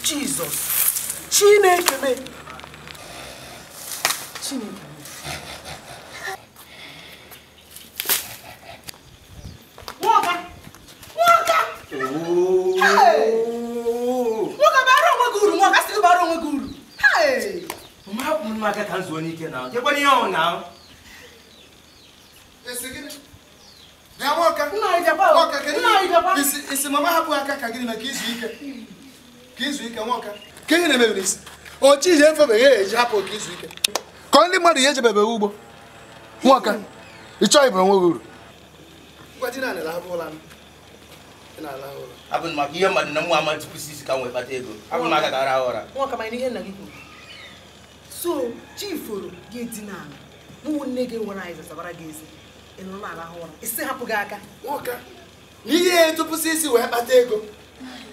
Jesus. Chineke me. Chineke me. Nwoke! Nwoke! Hey! Nwoke bara onwe gị uru, nwoke asị gị bara onwe gị uru. Hey! Mama hapụ m aka ka m zuo n'ike na. Kekwana ihe ọhụụ na. Esi gịnị? Bịa nwoke. Nna anyị bịakwa. Nwoke kedu? Nna anyị bịakwa. Isi mama hapụ aka ka gịnị maka izu ike? Ka izu ike nwoke. Ka ihe na-emebiri isi. Ochi ije mfebe ya eji hapụ ka izu ike. Ka ndị mmadụ ya ejebebe ugbo. Nwoke, ị chọghị ịbụrụ onwe gị uru. Ngwa di na ala ụla m. Ị na-ala ụla. Abụ m maka ihe mmadụ na mụ ama tupu isi ka m wee kpata ego. Abụ m aka ka ara ụra. Nwoke ma ihe nna gị kwuru. So, chi foro gị edina ala. Mụ nne gị nwere anyị zasabara gị ezi. Ị nọ na-arahụ ụra. Isi hapụ gị aka. Nwoke, n'ihe etupụsị isi wee kpata ego.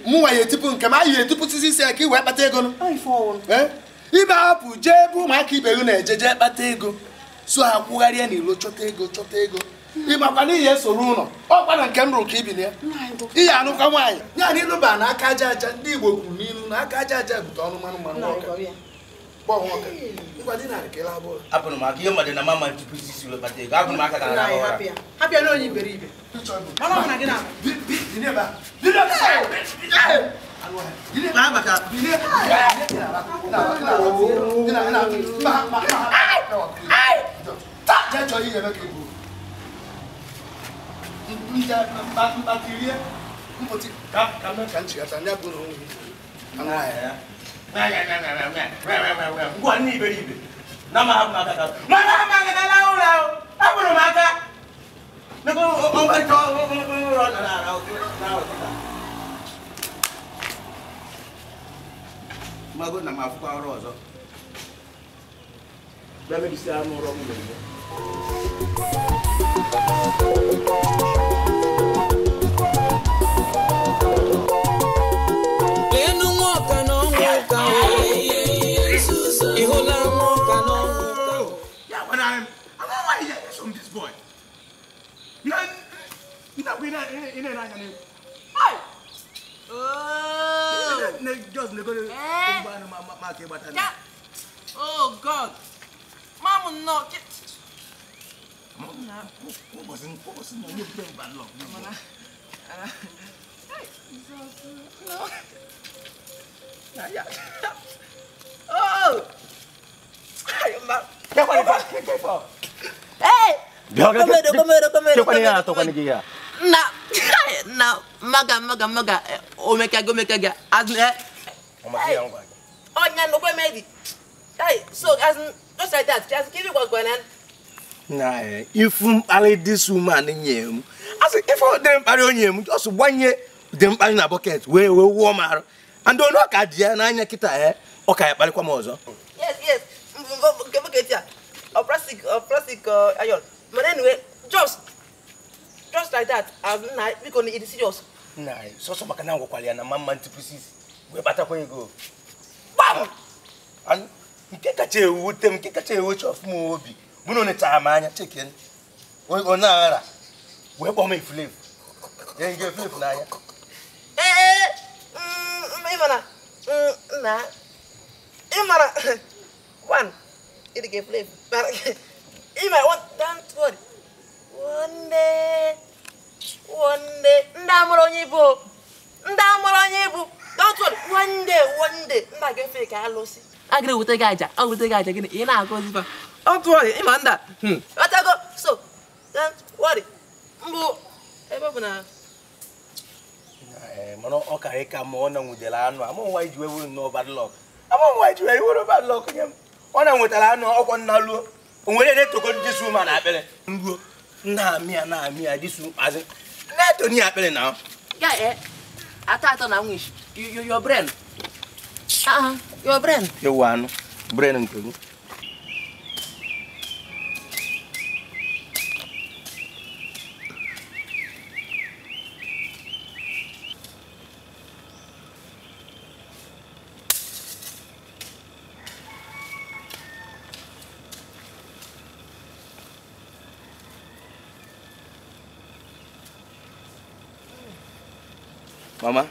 Mụ nwa ya etipu nke m anyị etupụsị isi ya ka ị wee kpata ego nụ. Ibe hapụ jee ebe ụmụaka ibe gị na-eje jee kpata ego. So ha kwugharịa n'ilo chọta ego chọta ego. Ịmakwa n'ihi esoro ụlọ ọkwa na nke m rụrụ ka ibi na ya. Ihe anụkwa nwaanyị ya na ịlụba na aka aja aja ndị Igbo kwuru n'ilu na aka aja aja bute ọnụ mmanụ mmanụ nwoke. Kpọọ nwoke. Ngwa di narị ka ịla abụọ. Hapụrụ m aka ihe mmadụ na mama tupu isi wee kpata ego. Hapụrụ m aka ka ara ụra. Hapụ ya na onye iberibe. Mana ọ na gị na Ngwa ndị iberibe. Na ma hapụ m aka ka mama hapụ aka ka ala ụra. Hapụrụ m aka. Mago na mafuka ọrụ ọzọ. Bịa mebisi anụ ụrọ m mgbe. Lenu nwoke na ọnwụ ka ị hụla nwoke na ọnwụ ka. Yeah, when I'm why you some this boy. Na we na anya ni. Ai. Oh. Ne just ne go ma ke gbata na. Oh God. Mamu no. Na ko bosi na you bring bad luck. Ai. No. Na ya. Oh. Ai, ma. Ke kwa Hey. Come here. Na, na, maga, maga, omeka, omeka, as eh. Oh, no, go maybe. Hey, so as just like that, just give you what's going on. Nah, if I this woman in him, I say if them are on him, just 1 year, them are in a bucket, we warm her, and don't know Kadia, Kita, eh? Okay, but come on. Yes, bucket, or plastic, iron. But anyway, just like that, I'm not going to eat serious. Nah, so so makana ngokwalia na mama ntipusis. We bata kwa ego. Bam! And nke kacha ewute m, nke kacha ewechi ọfụma obi. Bụ na oneta m anya chicken. O na ara. We kpọ m efulefu. Ye nge efulefu n'anya. Eh, ịmara. Na. Ịmara. One. It get efulefu. Ịmara one, don't worry. One day, ndị amụrụ onye ibu, don't worry, one day, ndị a ga-efe ka alụsị. A ga-eweta gị aja, ọ weta gị aja gịnị, ị na-agọzi fa. Don't worry, ịma nda. Ọtago, so, don't worry. Mbụ, ebe ọ bụ na... Mana ọ kara ịka ma ọ na nwudere anụ ama nwa iji wee wuru nnọọ bad luck. Ama nwa iji wee wuru bad luck nye m. Ọ na nwetara anụ ọkwa nna luo. O nwere na-etoko this woman akpịrị. Nruo na-amị ya this azị. Na-eto ni akpịrị na. Ya atọ na nwish. Your brain. Your brain. Ewu anụ brain nke gị. Mama.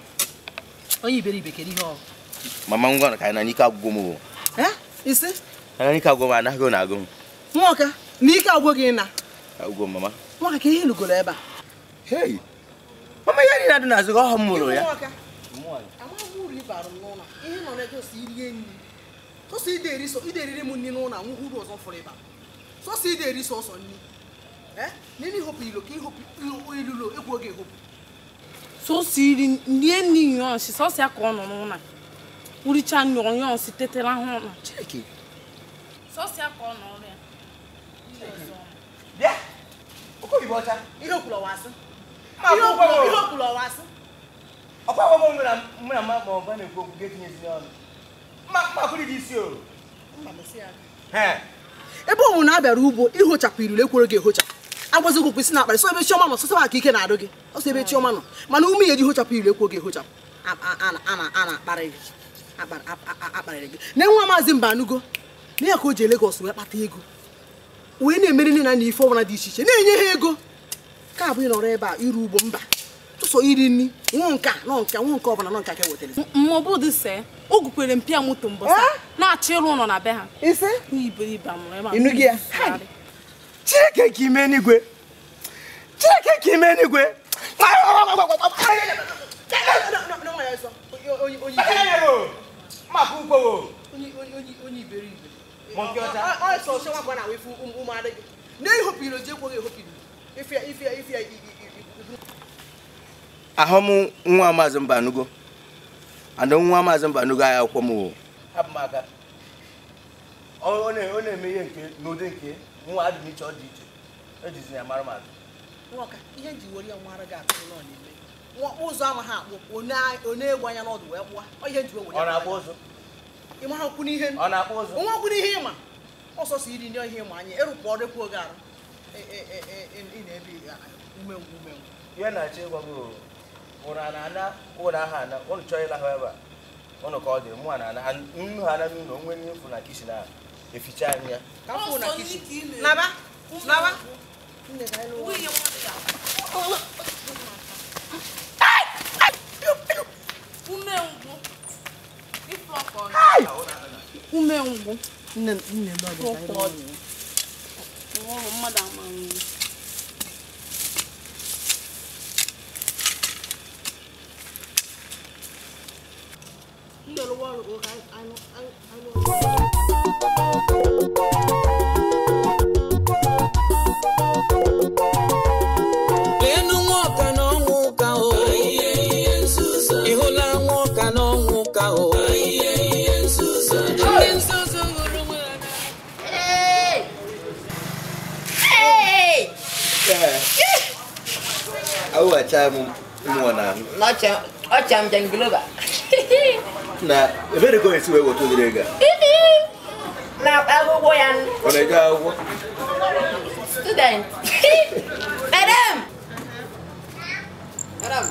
Onye iberibe kedu ihe ọ? Mama ngwa ka na n'ike agwụgwọ m o. Eh? Isi? Na n'ike agwụgwọ m anaghị na agụ m. Nwoke, n'ike agwụ gị na. Agwụgwọ m mama. Nwoke ka ihe lugoro ebe a. Hey. Mama ya ni na dị n'azụ ọ mụrụ ya. Nwoke. Amaghị uru ịbara m n'ụlọ. Ihe nọ na-egosi irie nri. Sọsọ ide eri sọ ide eriri m nri n'ụlọ nwụhụ uru ọzọ fọrọ ịba. Sọsọ ide eri sọsọ nri. Eh? Nini hopu ilo ka ihopu ilulo egwu oge hopu. Sọsọ iri nri nri yọnsi sọsọ ya ka ọ nọ n'ụlọ. Uricha nri yọnsi tetara ahụ ụlọ. Cheki. Sọsọ ya ka ọ nọ ọrụ ya. Bịa. Okoyibo ọcha. Ihe okwulu ọwasị. Ihe okwulu ọwasị. Ọkwa agwa m mụ na mma ma ọ bụ na-ekwu okwu ga-etinyezi n'ọnụ. Mma akwụrụ gị isi o. Mma mesị ya aka. Ebe ọ bụ na a bịara ugbo ihochapụ irule ekworo gị ehochapụ. Agwazi gị kwesị na akparị sọ ebe Chioma nọ sọsọ aka ike na-adụ gị. Ọsọ ebe Chioma nọ mana ume ya eji hochapụ irule ekwo gị ehochapụ. A na-akparị gị. Akparịrị gị. Na nwa Maazị Mbanugo na ya ka o ji Lagos wee kpata ego. Wee na-emeri nne na nna ife ọbụla dị iche iche na-enye ha ego. Ka abụ nọrọ ebe a iru ugbo mba. Tụsọ iri nri nwa nka nọ nka nwa nke ọbụla nọ nka ka e wetara. Mmọbụ se o gukwere mpịa moto mbọsa na-achọ ịrụ ụlọ na be ha. Ise? Iberibe amụrụ ebe a. Ịnụ gị ya? Chineke ka ime n'igwe. Chineke ka ime n'igwe. Ahụ m nwa Maazị Mbanugo. And nwa Maazị Mbanugo ya akwụkwọ m o. Hapụ m aka. Ọ na-eme ihe nke n'ụdị nke nwa adị n'iche ọ dị iche. Ejizi ya mara mmadụ. Nwoke, ihe nji were ya nwara gị atụ nọ n'ime. Ụzọ amaghị akpụ, ọ na-egbu anya n'ọdụ wee kpụa. Ọ ihe nji were ya. Ọ na-akpụ ụzọ. Ị maha okwu n'ihe. Ọ na-akpụ ụzọ. Nwa okwu n'ihe ịma. Ọsọsọ iri ndị ihe ịma anyị erụpụ ọrụ ekwu oge arụ. Ị na-ebe umengwụ umengwụ. Ihe na-achọ ịgwa gị ụra na ana ụra ha ana ụnụ chọọ ịlahụ ebe a. Ụnụ ka ọ dị mụ na ana nnu ha na n'ụlọ onwe n'efu na kishin a eficha anyị ya. Ka m fụ na kishin. Naba! Naba! Umengwụ. Umengwụ. Nne nne mmadụ ama nri. Lenu nwoke n'ọnwụ ka o. Ị hụla nwoke n'ọnwụ ka o. Ndị nzuzu hụrụ nwe ha n'anya. Awụghacha m mmụọ na ahụ. Ọcha m jangloba. Na ebere ka o esi wee weta ụdịrị ego a? Na akwụkwọ ya. Ọ na-eje akwụkwọ? Student. Madam! Madam.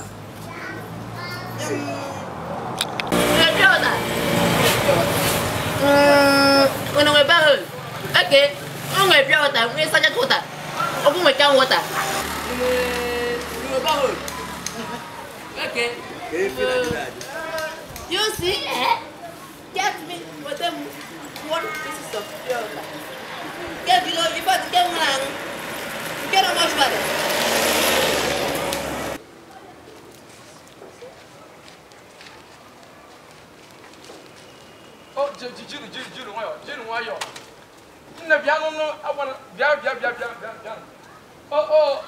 Unu nwe barrel. Okay. Unu nwe pure water, nwe sachet water. Open nwe can water. Nwe barrel. Okay. You see, eh? Get me water, one piece of pure water. Get below, if I get one, get how much water. Oh, jiru nwayọ, jiru nwayọ. Nne bịa n'ụlọ, agwana bịa bịa bịa bịa bịa bịa. Oh, oh,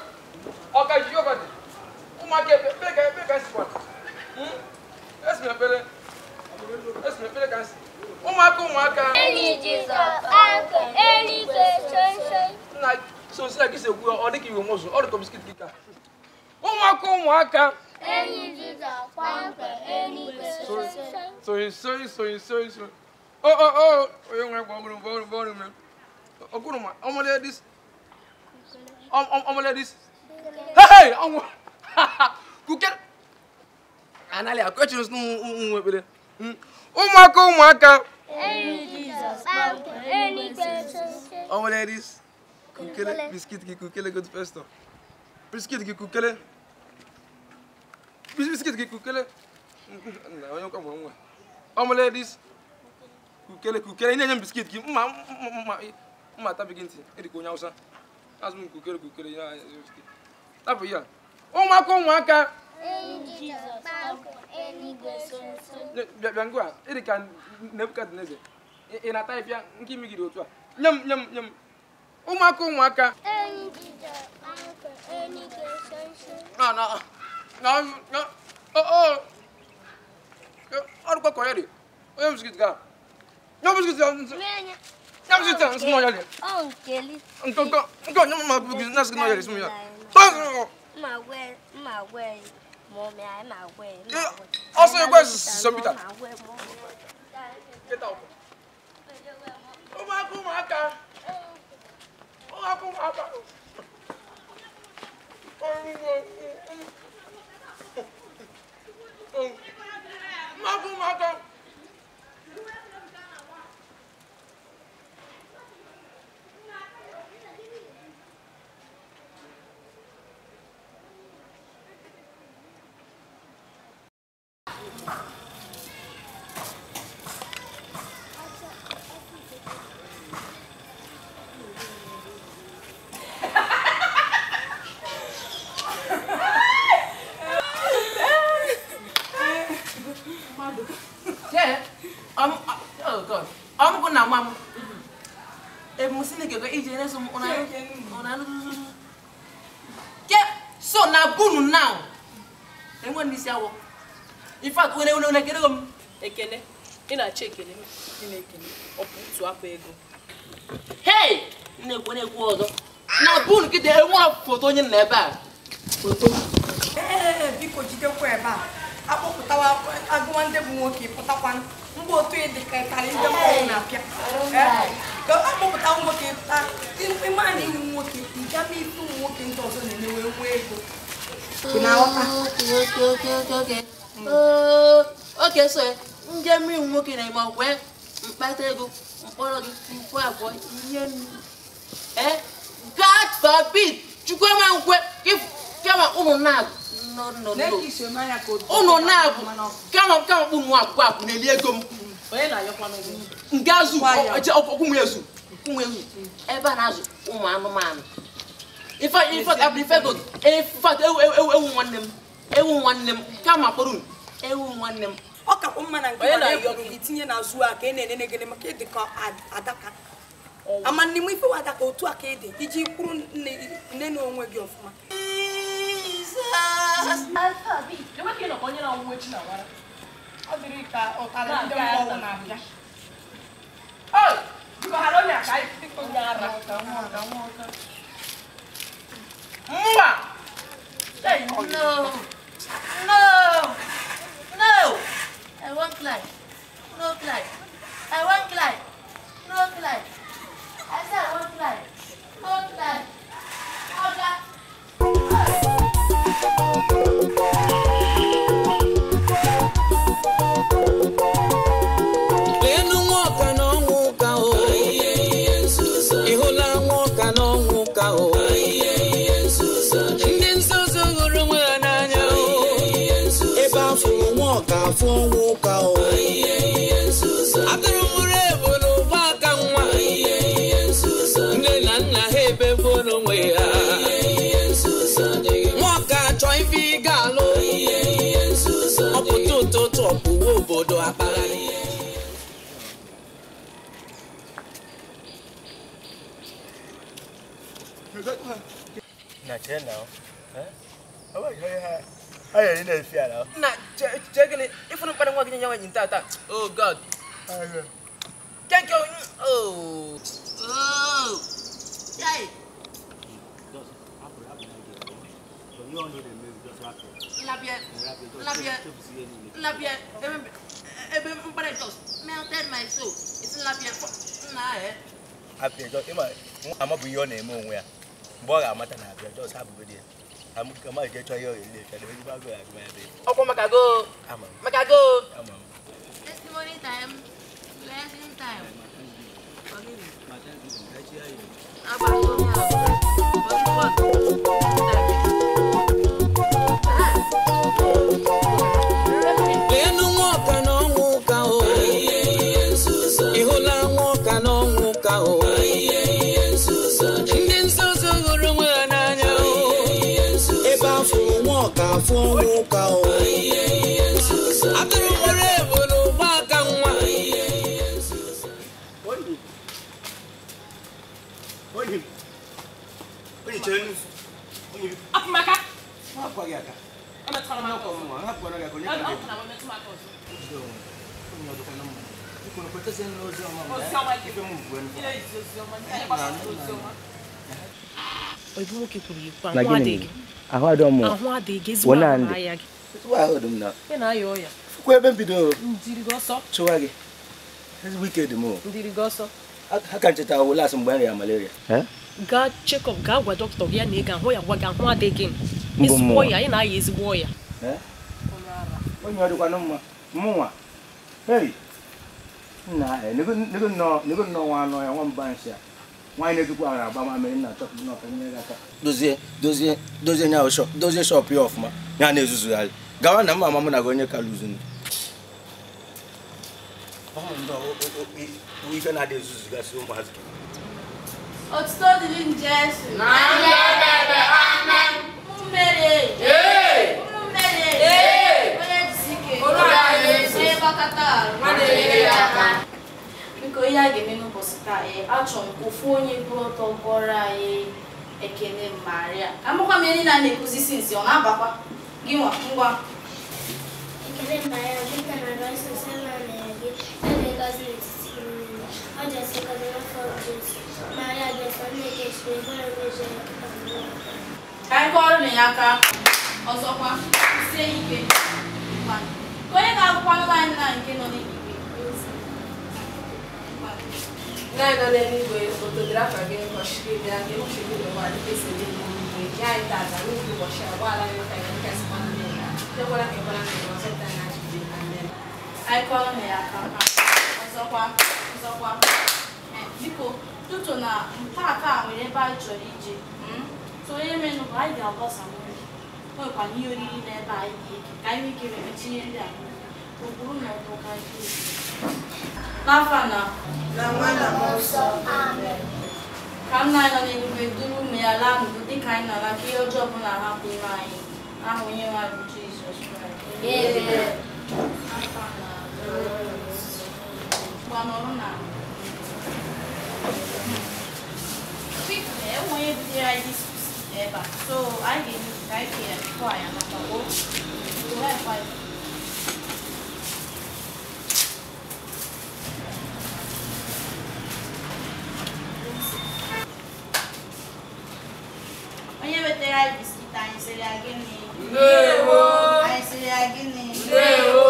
ọ ka ji ọka dị. Ụmụaka ebe ka ebe ka sikwa. Esi m ekpere. Esi m ekpere ka nsị. Ụmụaka ụmụaka. Enyi Jizọs akụ eluigwe sonsoi. Nna sonsoi a ka isi ekwu ọ dị ka iwe mụzụ ọ dị ka biskit gị ka. Ụmụaka ụmụaka. Enyi Jizọs kpamkpam eluigwe sonsoi. Soi soi soi soi. Oh oh oh onye nwere gbọgburu gbọgburu gbọgburu me. Ọkụrụ ma ọmọdé dis. Ọmọdé dis. Hey ọnwụ. Kuke. Anali akọchiri nụ ekpere. Ụmụaka ụmụaka. Enyi Jizọs kpamkpam eluigwe sonsoi. Ọmọdé dis. Kukele biskit gị kukele go to first. Biskit gị kukele. Biskit gị kukele. Na onye nkwa mụrụ nwa. Ọmọdé dis. Kukele kukele nye nye biskit gị mma mma mma tabi gị ntị ịdị ka onye Hausa. Azụ m kukele kukele ya biskit. Tapụ ya. Ụmụaka ụmụaka. Enyi Jizọs kpamkpam eluigwe sonsoi. Bịa ngwa ịdị ka Nebukadneza. Ị na-ata ịpịa nke imi gị dị otu a. Nye m nye m nye m. Ụmụaka ụmụaka. Enyi Jizọs kpamkpam eluigwe sonsoi. Na na na na oh oh. Ọ dịkwa ka onye dị. Onye biskit ga. Nye biskit ga. Nye biskit ga nsị n'ọya dị. Ọ nkeli. Nke nke nke onye mma biskit na nsị n'ọya dị sị m ya. Ma gwe ma gwe ma ma gwe. Ọsọ egwe Sọmpita. Get out. Ụmụaka ụmụaka. Ụmụaka ụmụaka. Ụmụaka ụmụaka. Oh God. I'm going to mom. So now, boom now. And when this hour, in fact, when I get home, Ekene, in a chicken, in a to up ego. Hey, now boom, get the one photo in the bag. Eh, because you don't wear back. I go and the work, put up one. Mgbe otu dị ka ịtarị ndị mmọnwụ na-apịa ka akpọpụta nwoke ịma na iwu nwoke ịgama ife ụmụ nwoke ndị ọzọ na-eme wee nwee ego. Oke so ndị mmiri nwoke na-eme ọkwe mkpata ego mkpọrọ gị mkpọ abụọ ihe God forbid Chukwuma nkwe kama ụmụ na-agụ ụnụ na-abụ kama kama ụmụ akwụkwọ akwụ na-eli ego m nke azụ ọkwụnwe ezu ebe a na-azụ ụmụ anụmanụ ewu nwanne m kama kpọrọ unu ewu nwanne m ọ kakwa mma na nke gị tinye n'azụ a ka ị na-enene gịnị maka ịdị ka adaka ama nne m ifewe adaka otu a ka ị dị iji kwuru nne na onwe gị ọfụma. Ọ dịrị ka ụtarị ndị mmọnwụ na-abịa. Mwa! No! No! No! I won't cry. No cry. I won't cry. No cry. I said I won't cry. No cry. Oga. Lenu nwoke n'ọnwụ ka o ịhụla nwoke n'ọnwụ ka o ndị nzuzu hụrụ onwe ha n'anya o ebe afụrụ nwoke afụ ọnwụ ka o atụrụ mụrụ ebu n'ụgbọ aka nwa nne na nna ha ebebe n'onwe ha nwoke achọ ife ị ga-alụ ọpụta ụtụtụ ọpụwa obodo akpagharị. Na che now. Eh? Onye na-efi ala. Na che gịnị ịfụrụ mkparị nwa gị nye nwaanyị nta taa. Oh God. Thank you. Oh. Oh. Yay. Lapia. Ebe mkparị just melted my soul. It's lapia. Na eh. Apia just ịma ama bụ ihe ọ na-eme onwe ya. Mgbe ọ ga-amata na abịa just hapụgodi ya. Ama je chọọ ihe ọ ga-ele efe ezigbo agụụ ya agụma ya be. Ọkwa maka go. Maka go. Ama m. Testimony time. Blessing time. Forgive me. Lenu nwoke na ọnwụ ka o. Ị hụla nwoke na ọnwụ ka o. Ndị nzuzu hụrụ onwe ha n'anya o. Ebe afọ nwoke afọ ọnwụ ka o. Atụrụ mkpọrọ ebu n'ụgbọ aka nwa. Apụmaka. Oyibo nwoke kwuru ikwu ahụ adịghị. Ahụ adịghị mụ. Ahụ adịghị ezigbo ahụ na-aya gị. Ezigbo ahụ dị m na. Ị na-aya ọya. Fụkwa ebe m bidoro. Ndiri gị ọsọ. Chụwa gị. Ezigbo ike dị m. Ndiri gị ọsọ. Ha ka ncheta ahụ lasị mgbe m rịa malaria. Gaa check up, gaa gwa dọkịta gị ya na ị ga-ahụ ya gwa gị ahụ adịghị. Ezigbo ọya, ị na-aya ezigbo ọya. Onye ọ dịkwanụ mma. Mụnwa. Hey. Nna, nego nnọọ nwa anọ ya nwamba nsị a. Nwaanyị na-edukwa ara agba mamịrị nna chọpụ n'ọka nyere aka. Dozie dozie nya shop, dozie shop ya ọfụma. Ya na-ezuzugharị. Gawa na mma ama mụ na gị onye ka lụzunu. Ife na-adị ezuzugasị ụmụazị. Otuto dịrị Jesu. Na ndebebe amen. Ụmụ mmeri. Ee. Ụmụ mmeri. Ee. Onye jisi ike. Onye gbakọta arụ. Biko ihe a ga-eme n'ụbọchị taa achọrọ m ka ofu onye kwụrụ ọtọ gụọrọ anyị Ekene Maria. Amakwa m ihe niile a na-ekuzi sinsi ọ na-abakwa gị nwa ngwa. Ekene Maria, dịka na Kraịst sema na gị, ebe ngọzi n'etiti niile. Ọ jesi ngọzi n'afọ Jesu. Maria Jesu, nne nke Chineke, bụrụ mmejọ ya kịta mgbe. Ka anyị kụọrọ na ya aka ọzọkwa sie ike. Ka onye ga-agụkwanụ anyị na nke nọ n'eluigwe. Nna nọ n'eluigwe, oto dịrị afa gị, ụbọchị gị bịa, ka uche gị n'ụwa dịka esi eme n'eluigwe. Nye anyị tata n'oge ụbọchị a, gbaghara anyị ụka anyị dịka esi gbaghara ndị ya. Ekwela ka ekwela ka ịwa zọpụta anyị n'ajọ omume. Amen. Anyị kụọrọ na ya aka ọzọkwa ọzọkwa. Biko tutu na ntata a nwere ebe anyị chọrọ ije. So onye menụ bụ anyị ga-agbasa n'oge. O nwekwa ihe oriri n'ebe anyị ga-eke ka anyị nwee ike wee tinye ndị a okpuru na ọdụ ka anyị n'afọ na nwa na mmụọ nsọ. Amen. Ka nna anyị nọ n'eluigwe duru ụmụ ya laa n'udo dịka anyị na-ala ka ihe ọjọọ ọbụla hapụ ime anyị. Aha onye nwe anyị bụ Jizọs Kraịst. Amen. Afọ na ngwa nọrọ na biko enwe onye butere anyị diskus ebe a so anyị ga-eme ka anyị kee ya before anyị anata o. Onye wetara anyị biskit anyị sịrị ya gịnị? Ndewo. Anyị sịrị ya gịnị? Ndewo.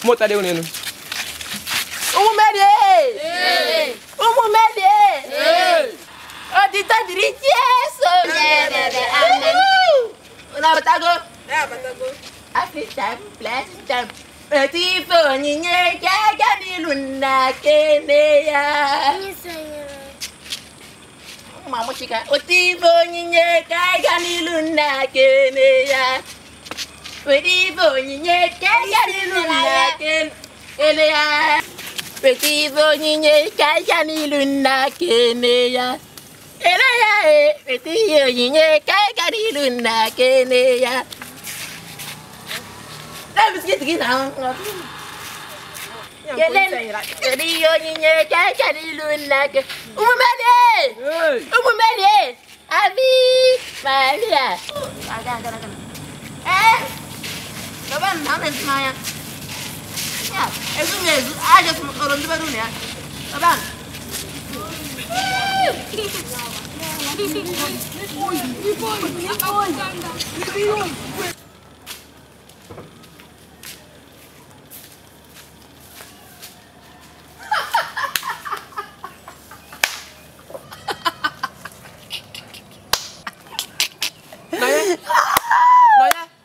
Moto adịghị n'elu. Ụmụ Mary! Ụmụ Mary! Otito dịrị Jesu! Amen. Unu abatago? Happy time, blessing time. Eti ife onyinye gaga n'ilu nna kene ya. Ụmụ amụchika. Oti ife onyinye gaga n'ilu nna kene ya. Weta ife onyinye gaga n'ilu nna kene ya. Weta ife onyinye gaga n'ilu nna kene ya. Ele ya e, weta ihe onyinye gaga n'ilu nna kene ya. Biskit gị na kedu ihe onyinye gaga n'ilu nna ke. Ụmụ Mary! Ụmụ Mary! Abi Maria! Aga aga aga. Eh! Baba na na mmanya. Ya, ezu mezu, aja kọrọ ndị beru na ya. Baba.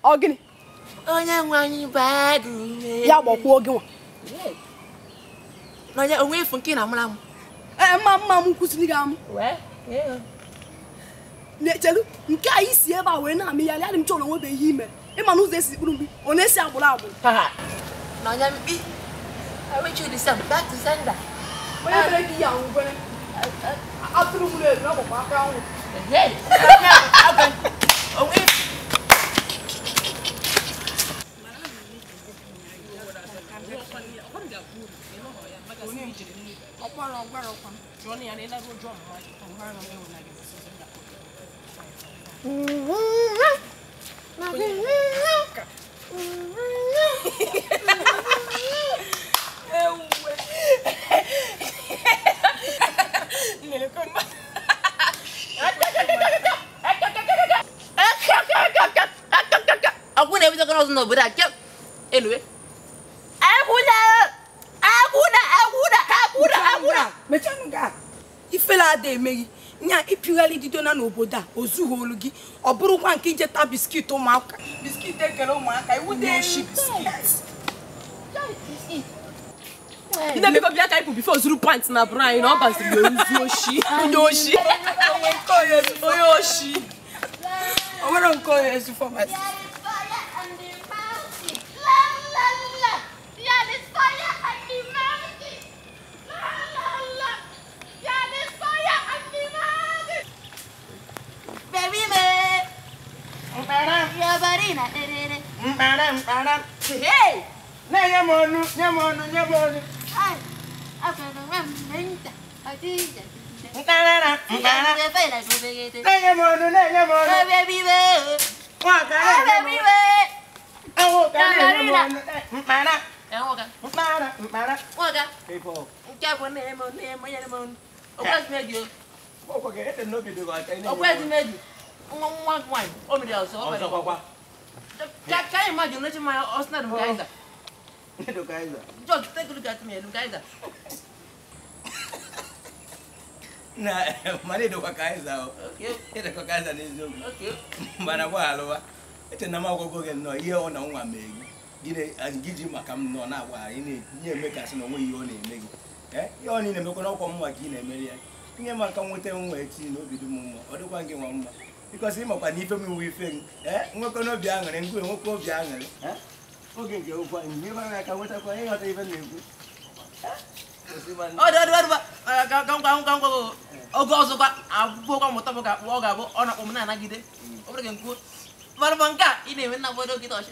Ọ gịnị? Onye nwe anyị bụ agụ ume. Ya gbakwuo gị nwa. N'onye onwe efu nke na-amụrụ amụ. Ee, mma mma m kwụsịrị gị amụ. Chelu, nke anyị si ebe a wee na-amị ya, ya dị m chọrọ onwebe ihe ime. Ịma na ụzọ esi kpụrụ mgbi, ọ na-esi agbụrụ agbụrụ. N'onye mkpi, I wish you the same, back to sender. Onye mere gị ya ngwere, atụrụ mụrụ ebu, ọ bụkwa aka anwụ. Onwe efu. Ifela ada emeghị nya ịpịgharị dido na n'obodo a ozughị olu gị ọ bụrụkwa nke ije taa biskit ụmụaka biskit ekele ụmụaka iwu dị biskit. Ndị biko bịa ka ịpụ bifo zuru pant na bụrụ anyị na ọ baziri ozu oshi onye oshi onye oshi o nwere nke onye ezu fọmasị. Hey! Nye m onu, nye m onu. Mkparara, mkparara. Nye m onu, nye m onu. Nwaka na-enye m onu. Nwoke na-enye m onu. Mkpara. Mkpara, mkpara. Nke bụ na-enye m onu, na-enye m onu. Ọkwa meji. Nwa nwa nwaanyị, o mere ọzọ. Ọzọ Can you imagine letting my husband Lukaiza? Just take a look at me, Lukaiza. Na, mani do Kaiza. Okay. Ede Kaiza n'eziokwu. Okay. Mana gwa alụwa. Eche na m agwago gị nnọọ ihe ọ na nwa mee gị. Gị gị maka m nọ na-agwa ị na-eme ka sị na onwe ihe ọ na-eme gị. Eh? Ihe ọ na-emekwa n'ọkwa mma ka ị na-emeri ya. Nye m aka nweta nwa echi na obi dị m mma. Ọ dịkwa gị nwa mma. Because ịmakwa na ife m iwu ife gị. Eh? Nwekọ n'obi aṅụrị, ngụ enwekọ obi aṅụrị. Eh? Oge nke okwu anyị nye m aka nwetakwa ịghọta ife m na-ekwu. Ọ dị ka oge ọzọkwa abụkwa mmụta m ga-akpụ ọ ga-abụ ọ na-akpọ m na-anagide ọ bụrụ gị nkwuo mana ma nke a ị na-eme nna mmadụ oge tọchị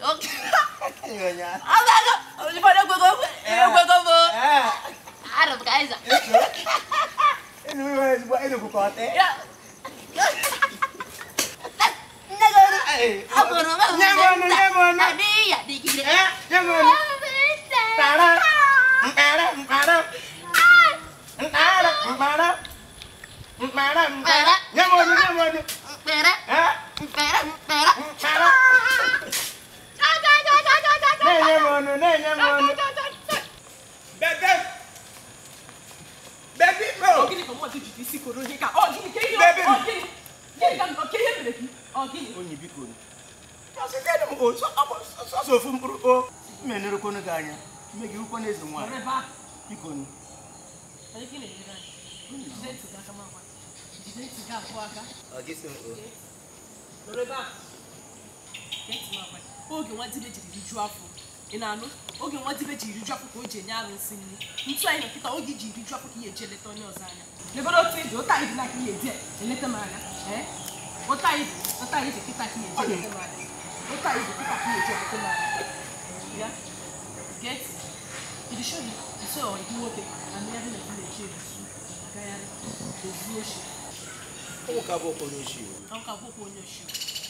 Onye biko. Ọsị kedụ m o sọsọ ofu mkpụrụ o mmenerekwonu gị anya. Mmegị ukwu na eze nwaanyị. Biko. Oge nwa dibịa jiri rijuo afọ ị na-anụ oge nwa dibịa jiri rijuo afọ ka o ji enye arụsị nri ntu anyị nọkịta oge iji rijuo afọ ka ihe eji eleta onye ọzọ anya legoro otu iji ụta anyị dị n'aka ihe eji eleta m anya ụta anyị dị kịta ka ihe eji eleta m anya ụta anyị dị kịta ka ihe eji eleta m anya ya get it show you so ọ dị nwoke na mmiri na village ezu agagharị ezu oshi ụmụka bụ onye oshi ụmụka bụ onye oshi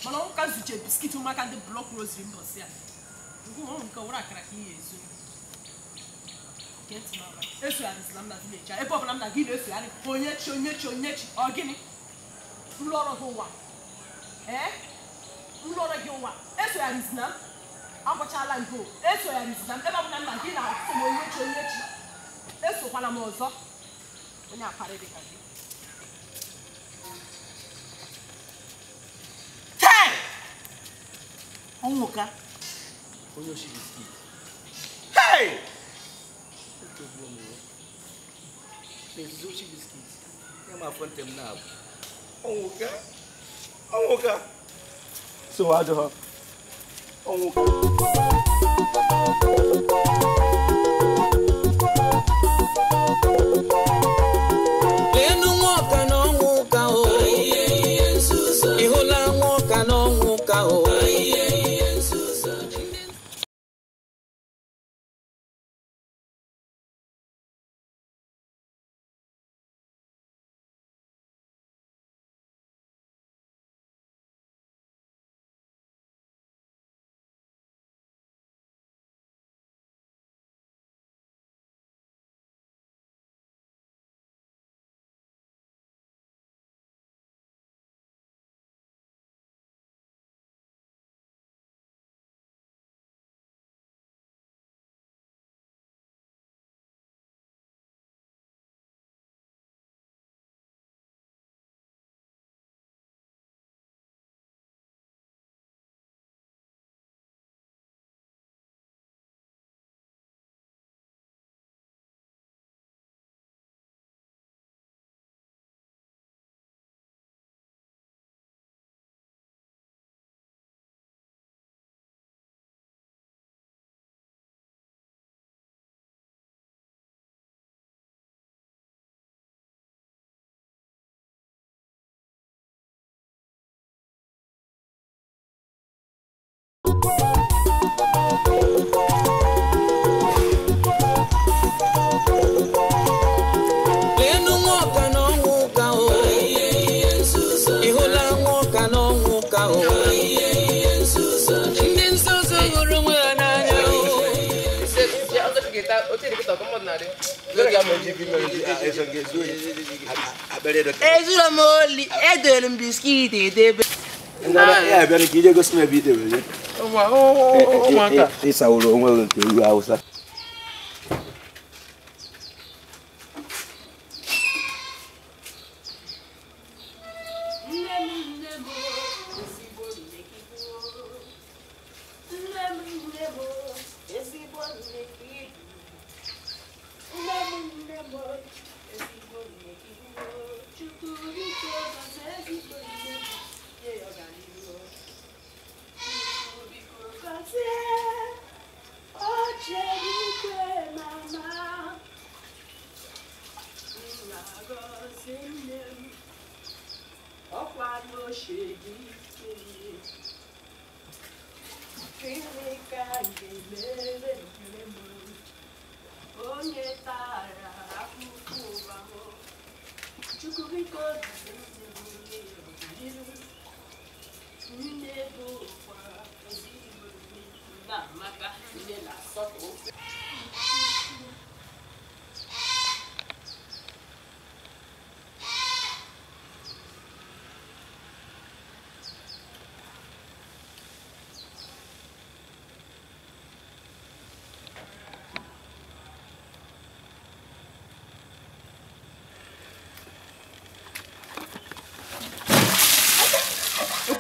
mana ụmụka zuche biskit ụmụaka ndị blọk rosary mbọsị a ngwa nke were akara ka ihe ezu esogharịzila m na village a ebe ọbụla m na gị na-esogharị onye chi onye chi onye chi ọ gịnị nlọrọ gị ụwa ee nlọrọ gị ụwa esogharịzila m agwachala ngo esogharịzila m ebe ọbụla m na gị na-asị m onye chi onye chi esokwala m ọzọ onye akparị dị ka gị. Ọnwụka onye oshi biskit. Hey! Oshi biskit. Ya ma afọ ntem na-abụ. Ọnwụka. Ọnwụka. So adọ. Ọnwụka. Lenu nwoke na ọnwụka o. Ị hụla nwoke na ọnwụka o. Lenu nwoke na ọnwụka o. Ị hụla nwoke na ọnwụka o. Ndị nzuzu hụrụ onwe ha n'anya o. Ezuru m oli, edere m biskit edebe. Ya bịa ka ije gosi m ebe idebe. Ụmụaka. Ịsaworo onwe gị nke ihu Hausa.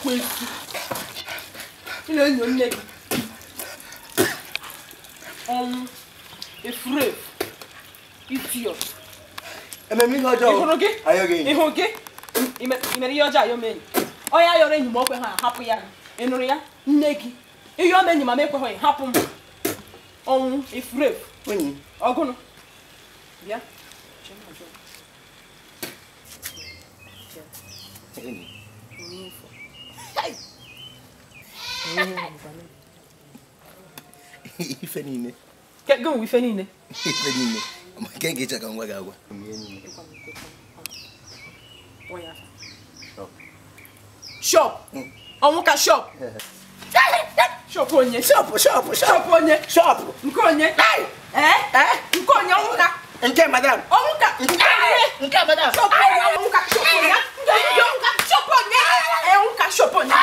Ekwensu. Ị na-enyo nne gị. Ọnwụ efurefu. Idiot. Ememe ihe ọjọọ. Ị hụrụ gị? Ayọghị enyi. Ị hụrụ gị? Ị mere ihe ọjọọ ayọ m enyi. Onye ayọrọ enyi m okwe ha hapụ ya. Ị nụrụ ya? Nne gị. Ihe ọma enyi ma m ekweghị hapụ m. Ọnwụ efurefu. Enyi. Ọgụnụ. Bịa. Enyi. Ife niile. Gị nwe ife niile? Ife niile. Nke ga-eche ka ngwa gị agwa. Shop. Ọnwụ ka shop. Shop onye. Shop shop shop onye. Shop. Nke onye. Eh? Nke onye ọnwụ ka. Nke madam. Ọnwụ ka. Nke madam. Shop onye ọnwụ ka shop onye. Shop onye. Ọnwụ ka shop onye.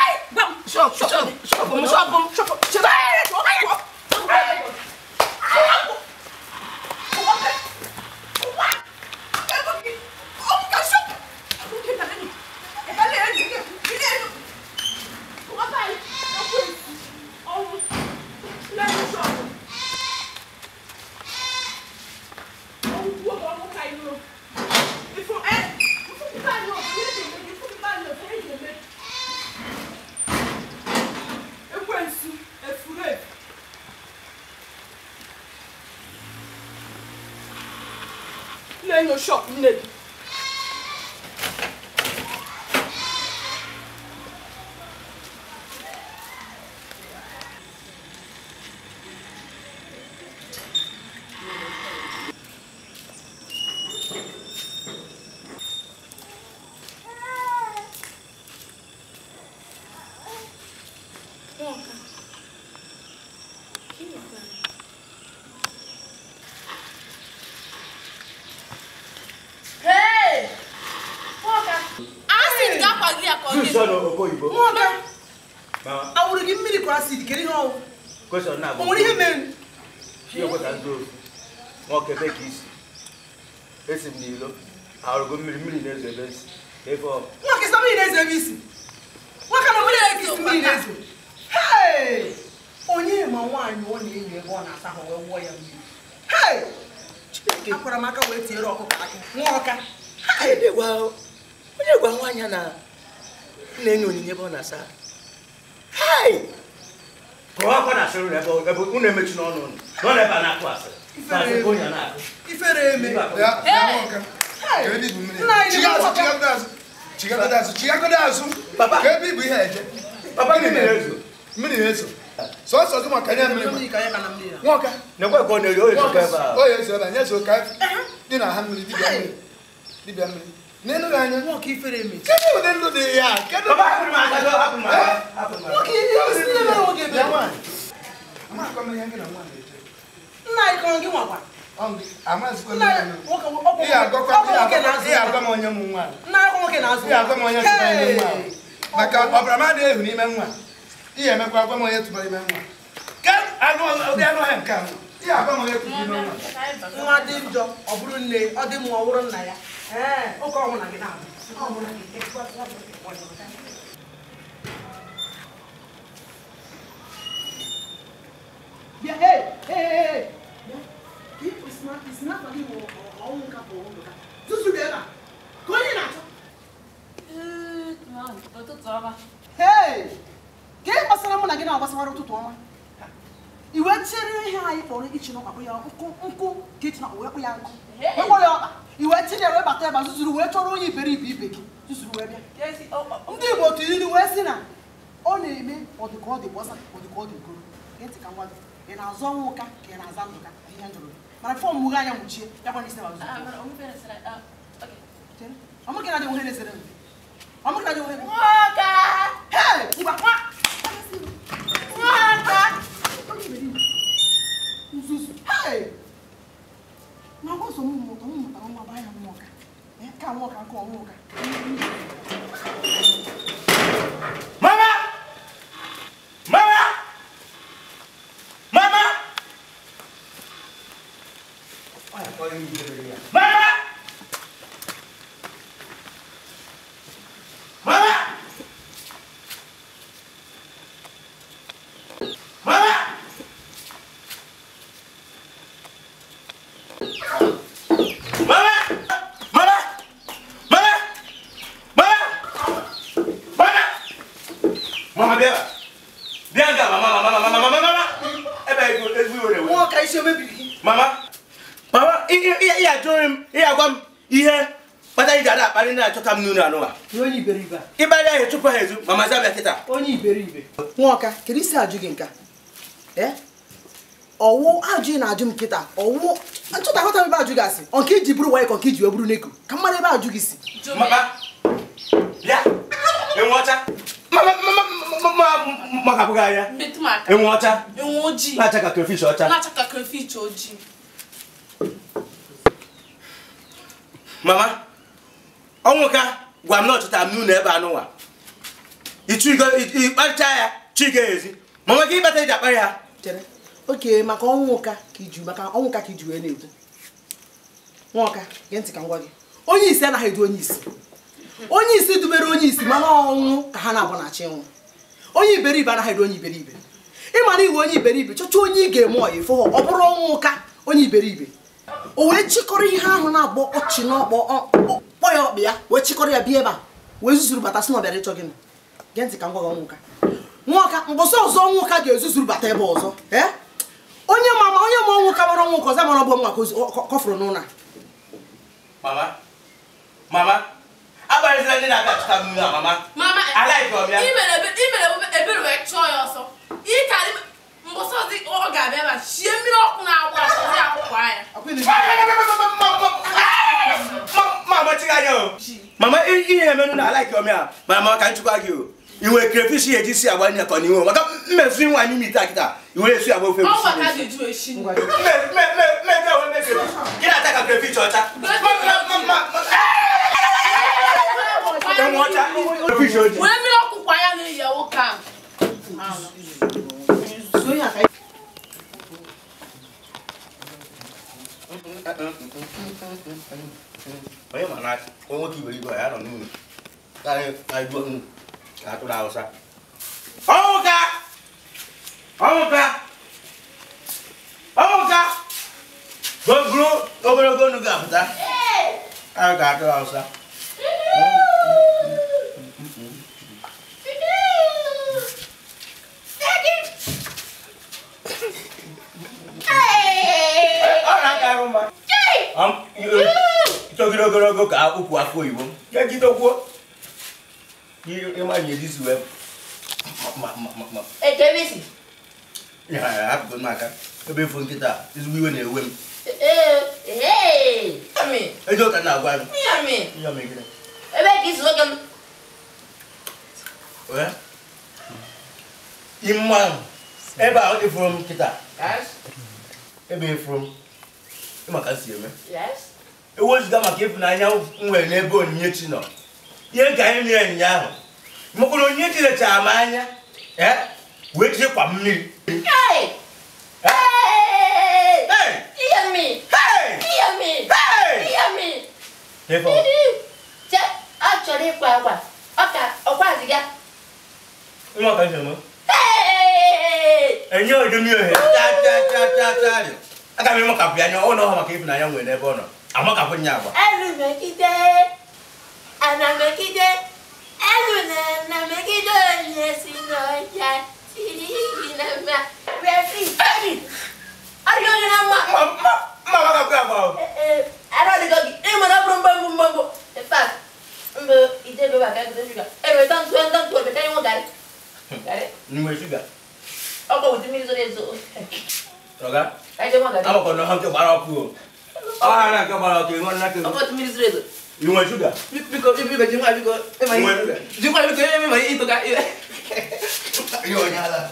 Shop shop shop shop shop. Shop nne gị. Awụrụ gị mmiri kwa acid kedu ihe ọwụ? O nwere ihe mere? Nwoke ebe ka isi esi m n'ilo arụgo mmiri mmiri na-ezo ebe isi ebe ọ nwoke sọ mmiri na-ezo ebe isi nwoke na mmiri na-ezo isi mmiri na-ezo. Hey! Onye ma nwaanyị ọ na-enyo ebe ọ na-asa ahụ wee wụọ ya mmiri. Hey! Chineke akwara m aka wee tinyere ọkụkọ aka nwa ọka. Onye gwa nwaanyị na na-enye onyinye ebe ọ na-asa. Hey! Kọwa akwa na asịrị ebe unu emechi n'ọnụ unu. Nọ n'ebe a na-akụ asịrị. Ifere eme. Chigagodo azụ. Ka ebe ibu ihe eje. Papa mmiri na-ezo. Mmiri na-ezo. Sọsọ gị maka nye mmiri. Nwoke. Nekwe ka ọ na-eri oyi ebe a. Oyi ezo ebe a nye zo ka dị na ha mmiri dibịa mmiri. Dibịa mmiri. N'elu gị anya. Nwoke ifere eme. Kedu ụdị ndụ dị ya? Kedu? Papa hapụrụ m aka hapụrụ m aka. Nwoke ihe isi na-emere nwoke ebe. Amakwa m ihe gị na nwa na-eje. Nna anyị kọrọ gị nwakwa. Ihe agwa m onye mụ nwa. Nna anyị nwoke na-azụ. Ihe agwa m onye tụbara ime nwa. Maka ọbara m adịghị ehu n'ime nwa. Ihe emekwa agwa m onye tụbara ime nwa. Ka anụ ụdị anụ ọhịa nke ahụ. Ihe agwa m onye tụbara ime nwa. Nwa dị njọ ọ bụrụ nne ọ dị mma ọ bụrụ nna ya. Ee, oke ọnwụ na gị na-abụ. Bịa, hey, hey, hey. Hey! Ka ị gbasara mụ na gị na-agbasawara ụtụtụ ọma. I wee chere ihe anyị kpọrọ ichi n'ọkpa ya nkụ nkụ ka ichi n'ọkpa wee kpụ ya nkụ. Wee kpọrọ ya ọkpa. I wee chere ya wee bata ebe a zuzuru wee chọrọ onye iberibe ibe gị zuzuru wee bịa. Ndị Igbo tụrụ ilu wee sị na ọ na-eme ọdịka ọ dị gbọsa ọdịka ọ dị goro. Gee ntị ka m gwa gị. Ị na-azọ ọnwụ ụka ka ị na-aza ndụ ka ihe njụrụ gị. Mana fọm mughe anya mụchie ya kwa n'isi na azụ. Ọmụ gị na-adị nwoke na-esere m. Ọmụ gị na-adị nwoke. Nwoke! Hey! Ngwa nwa! Nwoke! Nzuzu. Hey! Na ọgọ so m mụta m mụtara nwa baa ya nwoke. Ka nwoke aka ọ nwoke. Mama! Mama! Mama! Mama! Mama! Mama bịa. Bịa nga mama mama mama mama mama. Ebe ego ezigbo iwe na-ewe. Nwoke isi omebiri gị. Mama. Mama, ihe ajụrụ m, ihe agwa m ihe kpata iji ada akparị na-achọta m n'ụlọ anụwa. Onye iberibe. Ịkparị ahụ chụpụ ha ezu, mama zabịa kịta. Onye iberibe. Nwoke, kedu isi ajụ gị nka? Eh? Ọwụ ajụ ị na-ajụ m kịta, ọwụ nchọta aghọta m ebe ajụ gị asị. Ọ nke iji bụrụ wayo ka nke iji wee bụrụ n'eko. Ka mmadụ ebe ajụ gị si. Mama. Bịa. Enwe ọcha. Mama mama mama maka anya. Metụ m aka. Enwe ọcha. Enwe ojii. Na-acha ka crayfish ọcha. Na-acha ka crayfish ojii. Mama, ọnwụka gwa m na ọchọtara m n'ụlọ ebe anụnwa. Ịkparịcha ya, chike ezi. Mama gị ịkpata iji akparị ha. Chere. Oke, maka ọnwụka ka iji maka ọnwụka ka iji wee na-ekwu. Nwoka, gee ntị ka m gwa gị. Onye isi anaghị edu onye isi. Onye isi dubere onye isi mana ọnwụ ka ha na-abụ na-achị nwụ. Onye iberibe anaghị edu onye iberibe. Ịma na iwe onye iberibe, chọcha onye ị ga-eme ọya ifo ọ bụrụ ọnwụka onye iberibe. O wee chịkọrọ ihe ahụ na-agbọ ọchị n'ọkpọ kpọ ya ọkpị ya wee chịkọrọ ya bịa ebe a wee zuzuru bata sị na ọ bịara ịchọ gị. Gee ntị ka m gwa gị ọnwụka. Nwoka, mbọsị ọzọ ọnwụka ga-ezuzuru bata ebe ọzọ. Onye mama onye ma ọnwụka mara ọnwụka ọzọ mara ọgbọ nwa kọfụrụ n'ụlọ a. Mama, mama, agbarịzila ndị na-abịa achọta m n'ụlọ a, mama. Mama, alaghị ọbịa. I mere ebere wee chọọ ya ọsọ. Ịkarị mbọsị ọzọ ọ ga-abịa ebe a shie mmiri ọkụ na-agba ọsọ ya akwụkwọ anya. Mama chiga anya o. Mama, ihe emenụ na alaghị ọmịa mana mama ka nchukwa gị o. Iwe crayfish eji si agba nya ka n'iwe maka mmezu nwa anyị mita kịta iwe esi agba ofe egusi. Ọ maka dị ju eshi. Me me me me me gị na-ata ka crayfish ọcha. Enwe ọcha. Crayfish ojii. Wee mmiri ọkụ kwa ya na-eyi nwoke ahụ. Onye ma na nwoke iberibe ya nọ n'ụlọ. Anyị atụrụ Hausa. Ọnwụka! Ọnwụka! Ọnwụka! Bụrụ ogologo onu ga-apụta. Anyị ga-atụrụ Hausa. Ọ na-aka ahụ mma. Togide ogologo ka ukwu afọ oyibo. Kegidokwuo. Imagine this way. Ma. Eh, Kevin. Ya, hapụ m aka. Ebe ifu nkịta, ezigbo iwe na-ewe m. Eh, ami. Ejo ka na-agwa m. Ami. Ya megide. Ebe ka isi nwoke m. Oya. Imma. Ebe a ifuru m nkịta. Yes. Ebe ifuru m. Ịma ka si eme. Yes. Ewezuga maka ịfụnanya m nwere n'ebe Onyinyechi nọ. Ihe ka anyị mere ụnyaahụ mkpụrụ Onyinyechi lechara m anya wee tinyekwa mmiri. Ọ chọrọ ịkwa akwa enye odomi ohere aga m ịmakapụ ya anya ọ na ọha maka ịfụnanya nwere n'ebe ọ nọ amakapụ nya agba. Ana megide elu na megide onye si n'ọhịa tiri gị na mma. Refi, arịọ onye na mma. Mma maka kwa agba o. Ara dị gị, ị mara bụrụ mbọ mbọ mbọ. In fact, mbọ ije ebe aka gị shuga. Ebe dan tuo ebe ka nwe garị. Garị. Nwe shuga. Ọ bụ ụdị mmiri zoro ezo. Ọga. Anyị nwe garị. Amakọ na ha nke gbara ọkụ o. Ọ ha na nke gbara ọkụ, ị nwe nna ke. Ọ bụ ụdị mmiri zoro ezo. You want sugar? Biko, jikwa biko. Jikwa biko, eme ito ka. Yo nyala.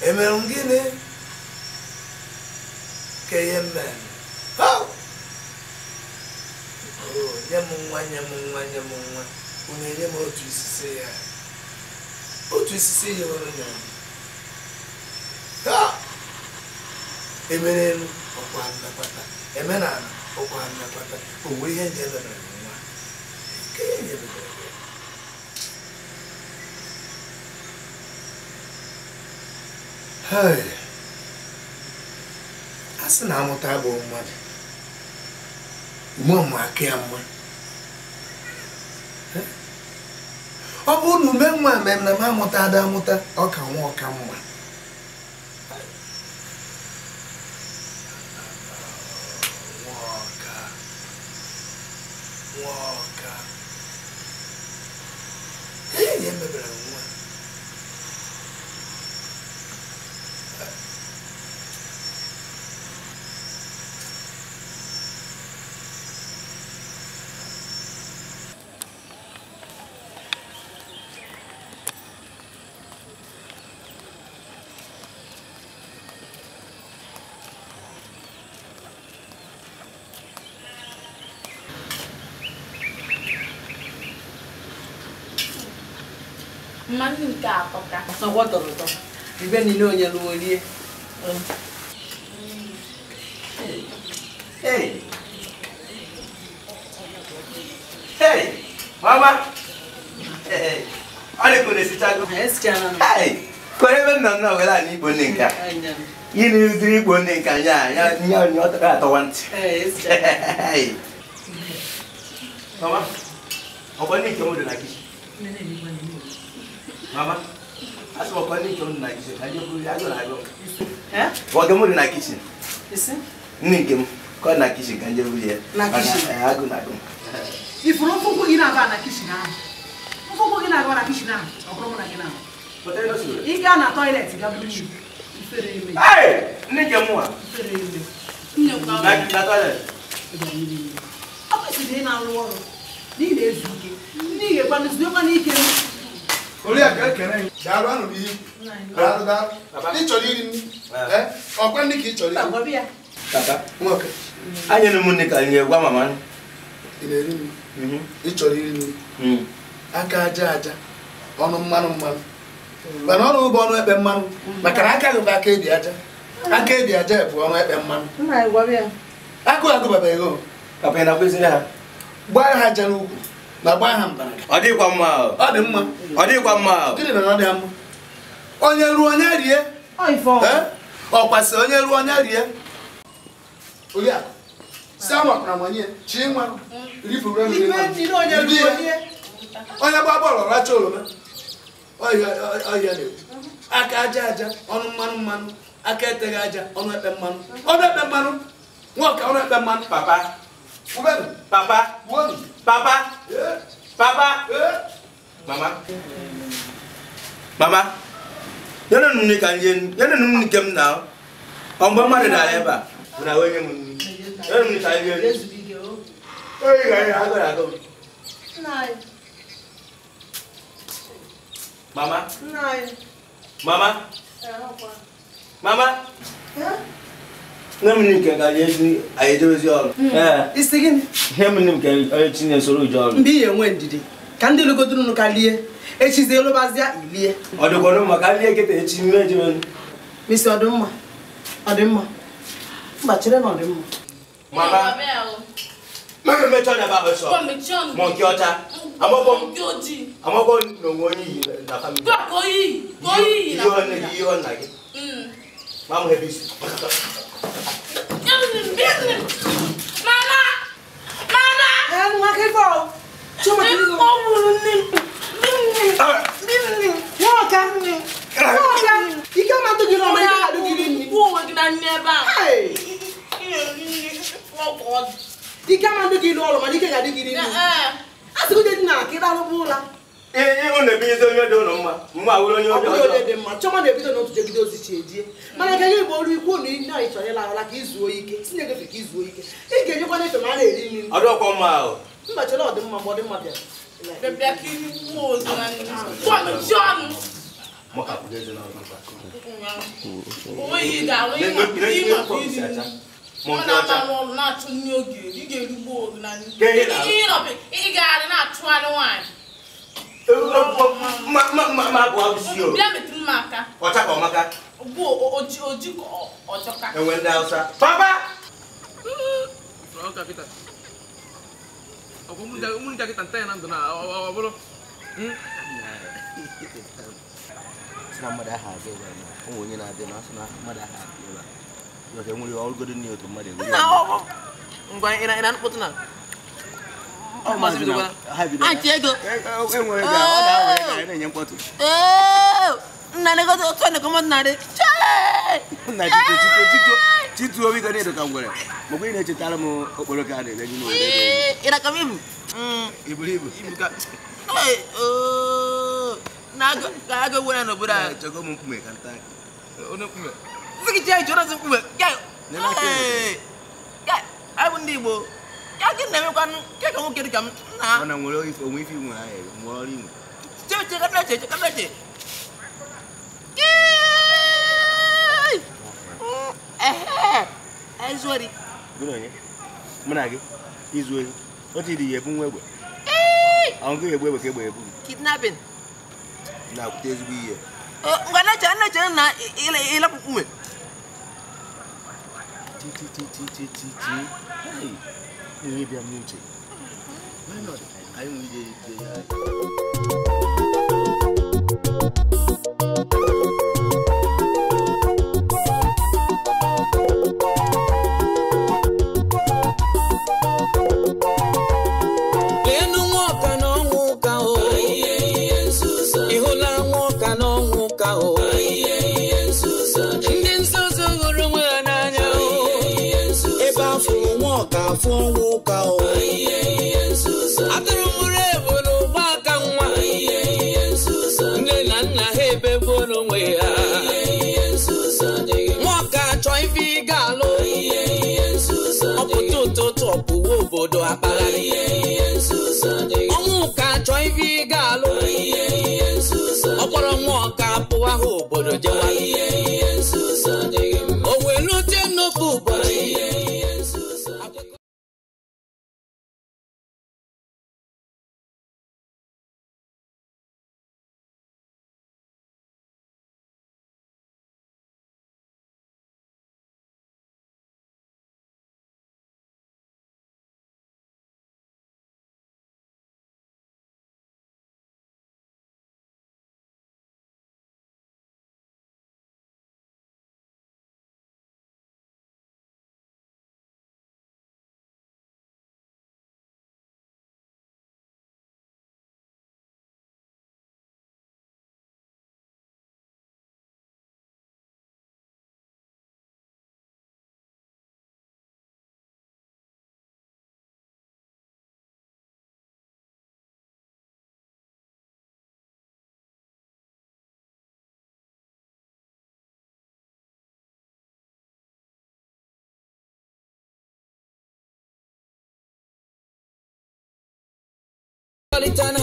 Emere m gịnị ka ihe mere? Nye m nwa, nye m nwa, nye m nwa. Unu enye m otu isisi ya. Otu isisi ya unu nyere m. Ha! Emere elu ọkwa nnakwata. Emenala ọkwa nnakwata. O nwere ihe nje emebere m nwa. Nke ihe nje emebere m. Hey! A sị na amụta bụ mmadụ. Ume aka ya mma. Ọ bụrụ na ume nwa mere na m amụta ada amụta, ọ ka nwa ọka mma. Nwoka. Nwoka. Ee, ya mebere nwa. Mmanụ nke atọ ka. Ọsọ tọrọ ụtọ. Ibe niile onye lụọ rie. Hey! Hey! Mama! Hey! Ọ dị ka esichago. Hey! Kore ebe nọ nnọọ were ala ikpo nne nke a. Ị na-ediri ikpo nne nke anya anya anya ọ tara atọwa ntị. Hey! Mama, ọkwa nne nke m dị na kichin. Mama, asị m ọkwa nne nke m dị na kichin ka anyị agụ na agụ. Ọ nke m dị na kichin. Nne nke m ka ọ dị na kichin ka nje buru ya. Na kichin? Agụ na agụ. Ifuru mfụkwụ gị na-aba na kichin ahụ. Mfụkwụ gị na-aba na kichin ahụ, ọ bụrụ mụ na gị na-aba. Ị gaa na toilet ga buru ibu. Ifere eme. Hey! Nne nke m nwa. Ifere eme. Na toilet. Ọ kwesịrị ị na-arụ ọrụ n'ihi na-ezu ike. N'ihi ekwanụzikwa n'ike. Oriakụ ekene gị. Daalụ anụ m ihe. Daalụ daalụ. Ị chọrọ iri nri? Ọkwa ndị ka ị chọrọ iri? Papa. Nwoke. Anyị na ụmụnne ka anyị gwa mama. Ị na-eri nri? Ị chọrọ iri nri? Aka aja aja, ọnụ mmanụ mmanụ. Mana ọnụ bụ ọnụ ekpe mmanụ. Maka na aka gị bụ aka ebi aja. Aka ebi aja bụ ọnụ ekpe mmanụ. Akụ agụbabeghị o. Papa ị na-akwụziri ha? Gbaa ha aja n'ukwu na gbaa ha mbara. Ọ dịkwa mma o. Ọ dị mma. Ọ dịkwa mma o. Gịnị mere ọ dị mma? Onye ruo onye rie. Ọ kwasị onye ruo onye rie. Oriakụ, si amakwara nwanye, chi nwa, rifuru nri nwa. Onye gba bọọlụ racha oroma. Ọhịa na-ekwu. Aka aja aja, ọnụ mmanụ mmanụ, aka eteghị aja, ọnụ ekpe mmanụ. Ọnụ ekpe mmanụ. Nwoke ọnụ ekpe mmanụ. Papa. Papa. Papa. Papa. Mama. Mama. Yana nne ka nje, yana nne nke m na. Ọ mgbe mmadụ dara ebe a, bụ na onye m nne. Yana nne ka nje. Oyi ga ya agụ agụ. Mama. Mama. Mama. Nne m nke ka anyị ejebezi ọrụ. Isi gịnị? Nne m nke onye Chineke soro uje ọrụ. Mgbe ị enwe ndidi, ka ndị lụgodoro ka lie. Echizie lụbazịa ilie. Ọ dịkwanụ mma ka lie kịta echi mme ejebenu. Misi ọ dị mma? Ọ dị mma? Mba chere na ọ dị mma. Mama. Mama mechie ọnya ba ọsọ. Ma nke ọcha. Amagbo na onwe onye iyi na famili. Ihe ọ nna gị. Mama ebe isi. Mama! Mama! Nwa ka ife ọ. Chioma ka ife ọ. Nwoke. Nwoke. Ike ama ndụ gị n'ọma ike ga-adụ gị nri. Ike ama ndụ gị n'ọrụ mana ike ga-adị gị nri. A sị gị dị na ka ị rarụba ụra. Ịhụ na-ebinyezi onye dị ụlọ mma. Mma wụrụ onye Ọ bụrụ ọjọọ. onye dị mma, Chioma na-ebido n'otu jegide ozi chi ejie. Mana ka gị bụ ọrụ ikwu na ị chọrọ ịla ụra ka izuo ike. Tinye gị ka izuo ike. Ị ga-enyekwa n'efe ma a na-eri nri. Ọ dịkwa mma ahụ. Mba chere ọ dị mma mgbe ọ dị mma bịara. Ma nke ọcha. Na-achụ nne oge ị ga-erugbu oge na ị ga-adị na-achụgharị nwaanyị. Ma bụ abụsị o. Bịa metụ m aka. Ọcha ka ọmaka. Bụ oji oji ka ọchọka. Enwe ndị Hausa. Papa! Ọka kịta. Ọkwa ụmụ nja kịta nta ya na ndụ na ọ bụrụ. Sị na mmadụ aha abịa ebe a na o nwere onye na-abịa na asị na mmadụ aha abịa ebe a. Yọka enwere ọrụgodo nne otu mmadụ egwuri. Ngwa ị na-anụkpọtụ na Aunty ego. Enwere ga ọ na-awere ka na-enye mkpọtụ. Nna negozi otu a na-ekọmọ narị. Nna chito chito chito chito obi ga na-edo ka ngwere. Makwa ị na-echetara m okporoko a na-ere n'ime obodo. Ị na-aka m ibu? Iburu ibu. Ibu ka. Na aga were n'obodo a. Chọgo m mkpume ka nta. Onye mkpume? Sị gị chee chọrọ mkpume. Ga. Abụ ndị Igbo. Ka gị na-emekwanụ ka ka nwoke dị ka m na. Ọ na nwere ife onwe ife nwere ahịa nwere ọrụ inwe. Che che ka na-eche ka na-eche. Ezuori. Gịnị onye? Mụ na gị izu ohi. Otu ịdị ya ebu nwa egbe. Ọ ngụ egbe egbe ka egbe ebu. Kidnapping. Na-akwụta ezigbo ihe. Ngwa na-eche na-eche na ịlapụ mkpume. Ti ti ti ti ti ti ti. Hey. Ihe bịa m n'uche. Why not? Anyị nwere ije ije ya. Lenu nwoke na ọnwụ ka o. Ị hụla nwoke na ọnwụ ka o. Ndị nzuzu hụrụ onwe ha n'anya o. Ebe afọ nwoke afọ ọnwụ ka o. Atụrụ mụrụ ebu n'ụgbọ aka nwa. Nne na nna ha ebeburu onwe ha. Nwoke achọ ife ị ga-alụ. Ọpụta ụtụtụ ọpụwa obodo akpagharị. Ọnwụ ka achọ ife ị ga-alụ. Ọ kpọrọ nwoke apụwa ha obodo jewa. O wee rute nnukwu ụbọchị.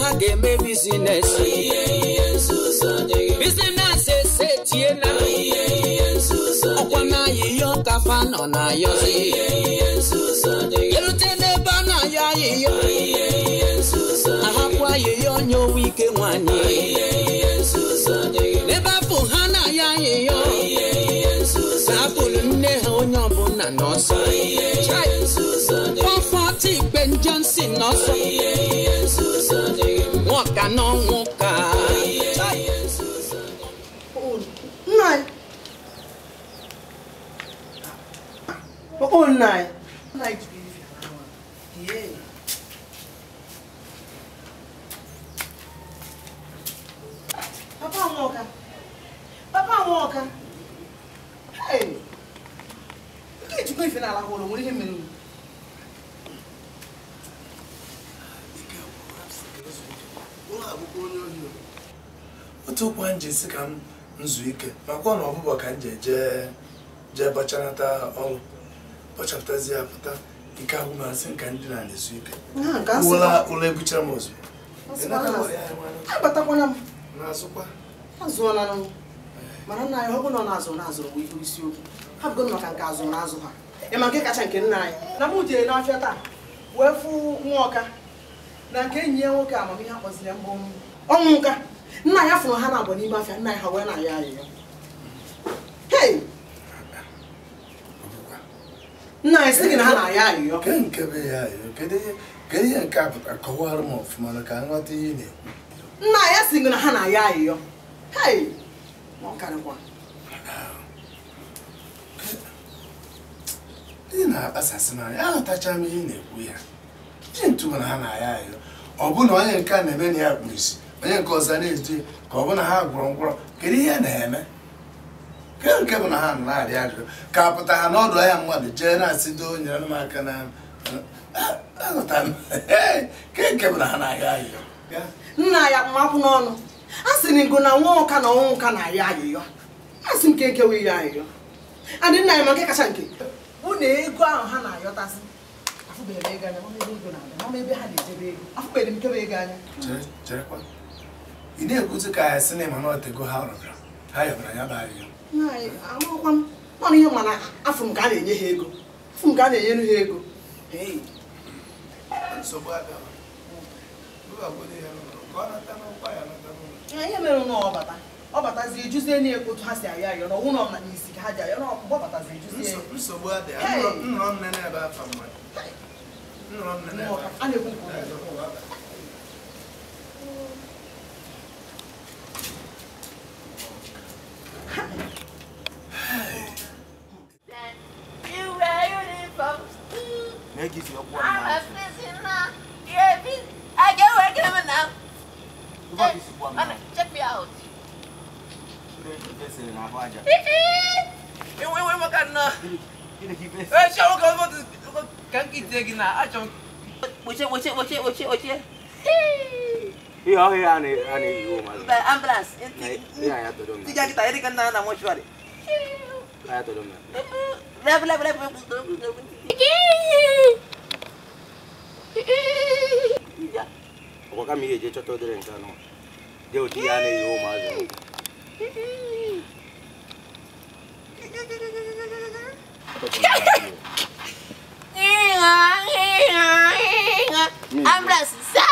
Ha ga-eme bizines bizines esetie na ọkwa na ayịyọ ka fa nọ na ayọzi erute n'ebe a na-ayọ ayịyọ ahapụ ayịyọ nye owe ike nwanyị n'ebe afọ ha na-ayọ ayịyọ hapụrụ nne ha onye ọbụla n'ọsọ 140 Ben Johnson n'ọsọ nwoke na ọnwụ ka Nna anyị. Nna anyị. Nna anyị jiri ife. Papa Nwoka. Papa Nwoka. Hey. Nke ejikwa ife n'ala hụrụ nwere ihe mere unu. Otu ụkwụ m ji si ka m nzu ike makwa na ọbụbọ ka m ji eje jee bọchanata ọrụ bọchapụtazi ya pụta ike agwụ m asị nka ndị na-ezu ike ụlọ ebuchara m ozugbo. Abatakwana m na-azụkwa azụọla m mana nna anyị ọ bụrụ na ọ na-azụ na-azụrụ bụ ihe isiokwu ha bụgo maka nke azụ na azụ ha Ịma nke kacha nke nna anyị na mụ jere n'afịa taa wee fụ nwa ọka na nke enyi ya nwoke amamihe akpọziri ya mbụ ọnwụ nka nna ya fụrụ ha na-abụ n'ime afịa nna ya ha wee na-ayọ ayịyọ. Hei! Nna anyị sị gị na ha na-ayọ ayịyọ. Nke bụ ya ayịyọ? Kedu ihe nke a pụtara? Kọwara m ọfụma ka nghọta ihe ị na-ekwu. Nna ya sị gị na ha na-ayọ ayịyọ. Hei! Ma ọ karịkwa. Ị na-akpasasị m anya, aghọtacha m ihe ị na-ekwu ya. Ihe ntụ na ha na-ayọ ayịyọ. Ọ bụ na onye nke a na-eme na ya kpuru isi, onye nke ọzọ na-edu ya, ka ọ bụ na ha gwọrọ ngwọrọ, kedu ihe na-eme? Kedu nke bụ na ha na-arịọ arịrịọ? Ka a pụta ha n'ọdụ ahịa mmadụ jee na-asị doo nyere m aka na aghọta m. Kedu nke bụ na ha na-ayọ ayịyọ? Nna ya mmakwụ n'ọnụ. A sị na ngo na nwa ọka na ọnwụ nka na-ayọ ayịyọ. A sị nke nke wee yọ ayịyọ. Adị nna ya ma nke kacha nke bụ na ego ahụ ha na-ayọtasị. Afụbeghị m ego anya, mama ebe ego na-abịa, mama ebe ha na-ejebe ego. Afụbeghị m nkebe ego anya. Cherekwa. Ị na-ekwuzi ka ya sị na ịma na ọtego ha rọbara. Ha yọbara ya bụ ayịyọ. Nna anyị, amakwa m. Mana ihe mana afụ m ka a na-enye ha ego. Afụ m ka a na-enyere ha ego. Hei. Nsogbu abịa. Ihe mere na ọ bata. Ọ batazie ejuzie na-ekwu otu ha si ayọ ayọ na ọwụ nọ n'isi ka ha ji ayọ na ọkpụkpọ batazie ejuzie. Nsogbu adịghị. Nnọrọ m nene ebe afa mmadụ. Nnọrọ m nene ebe afa. A na-ekwu nke ụlọ. You wear uniform. I'm a prisoner. Yeah, I get working now. Check me out. Ambulance. Ambulance, sir.